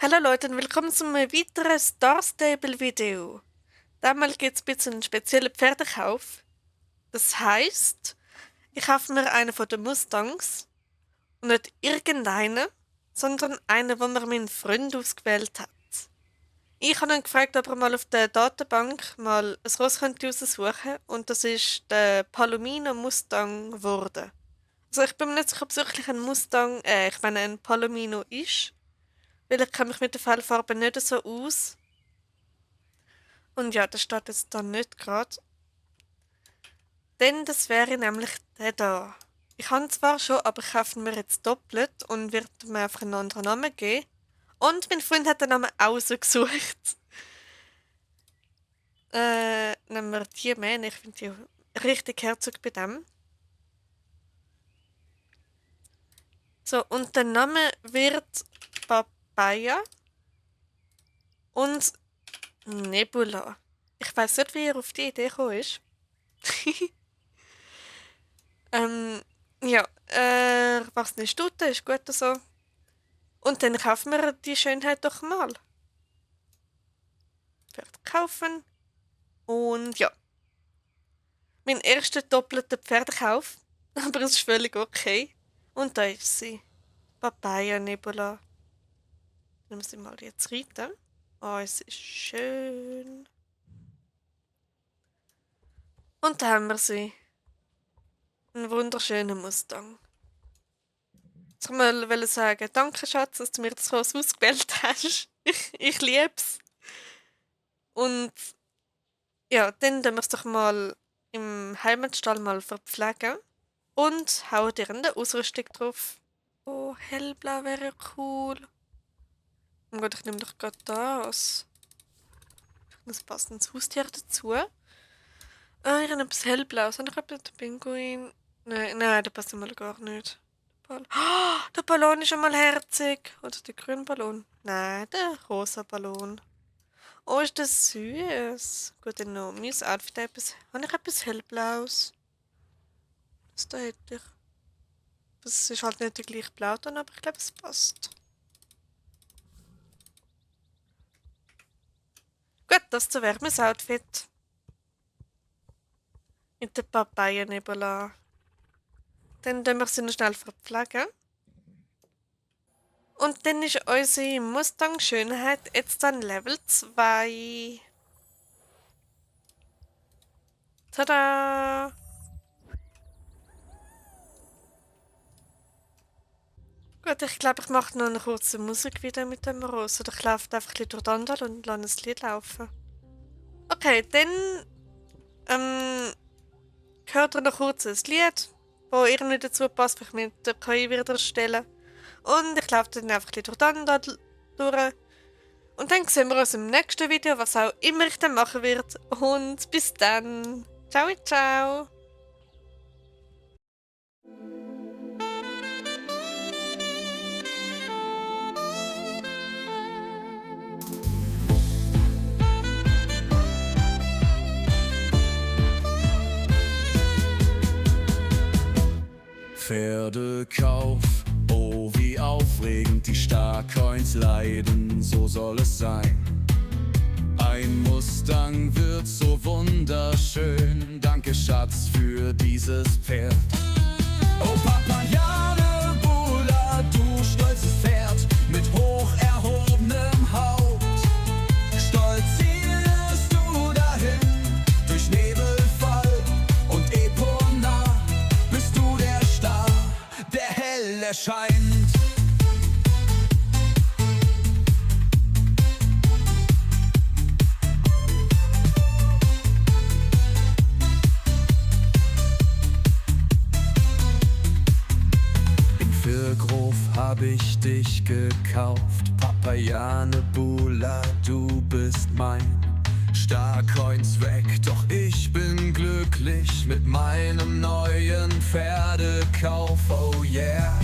Hallo Leute und willkommen zum weiteren Star Stable Video. Diesmal gibt es ein bisschen einen speziellen Pferdekauf. Das heisst, ich kaufe mir einen von den Mustangs und nicht irgendeinen, sondern einen, den mir mein Freund ausgewählt hat. Ich habe ihn gefragt, ob er mal auf der Datenbank mal ein Ross könnte raussuchen könnte und das ist der Palomino Mustang geworden. Also ich bin mir nicht sicher, ob es wirklich ein Mustang, ich meine ein Palomino ist. Weil ich kenne mich mit der Fellfarbe nicht so aus. Und ja, das steht jetzt da nicht gerade. Denn das wäre nämlich der da. Ich habe ihn zwar schon, aber ich kaufe ihn mir jetzt doppelt und werde mir einfach einen anderen Namen geben. Und mein Freund hat den Namen auch so gesucht. Nehmen wir die Mähne. Ich finde die richtig herzig bei dem. So, und der Name wird Papaya und Nebula. Ich weiß nicht, wie er auf die Idee gekommen ist. Ja, was nicht tut, ist gut so. Und dann kaufen wir die Schönheit doch mal. Pferd kaufen. Und ja. Mein erster doppelter Pferdekauf. Aber es ist völlig okay. Und da ist sie. Papaya Nebula. Nehmen wir sie mal jetzt reiten. Oh, es ist schön. Und da haben wir sie. Ein wunderschöner Mustang. Ich wollte sagen, danke Schatz, dass du mir das Haus ausgewählt hast. Ich liebe es. Und ja, dann tun wir es doch mal im Heimatstall mal verpflegen. Und hauen dir eine Ausrüstung drauf. Oh, hellblau wäre cool. Oh Gott, ich nehme doch gerade das. Das passt ins Haustier dazu. Ich habe etwas hellblaues. Habe ich etwas den Pinguin? Nein, der passt mal gar nicht. Der Ballon ist einmal herzig. Oder der grüne Ballon? Nein, der rosa Ballon. Oh, ist das süß. Gut, dann noch mein Outfit. Habe ich etwas hellblaues? Das da hätte ich. Das ist halt nicht der gleiche Blauton, aber ich glaube, es passt. Gut, das zu wäre mein Outfit. Mit der Papaya Nebula. Dann tun wir sie noch schnell verpflegen. Und dann ist unsere Mustang Schönheit jetzt dann Level 2. Tada! Gut, ich glaube, ich mache noch eine kurze Musik wieder mit dem Ross. Oder ich laufe einfach ein bisschen durch die Andal und lasse ein Lied laufen. Okay, dann hört ihr noch kurz ein Lied, das irgendwie dazu passt, weil ich mit der KI wieder erstellen. Und ich laufe dann einfach ein bisschen durch die Andal durch. Und dann sehen wir uns im nächsten Video, was auch immer ich dann machen werde. Und bis dann. Ciao, ciao. Pferdekauf, oh wie aufregend die Starcoins leiden, so soll es sein. Ein Mustang wird so wunderschön, danke Schatz für dieses Pferd. Oh Papaya Nebula, du stolzes Pferd mit hoch erhobenem Haupt. Stolz zielst du dahin, durch Nebelfall und Epona bist du der Star, der hell erscheint. Firgrof hab ich dich gekauft, Papaya Nebula, du bist mein Starcoins weg, doch ich bin glücklich mit meinem neuen Pferdekauf, oh yeah.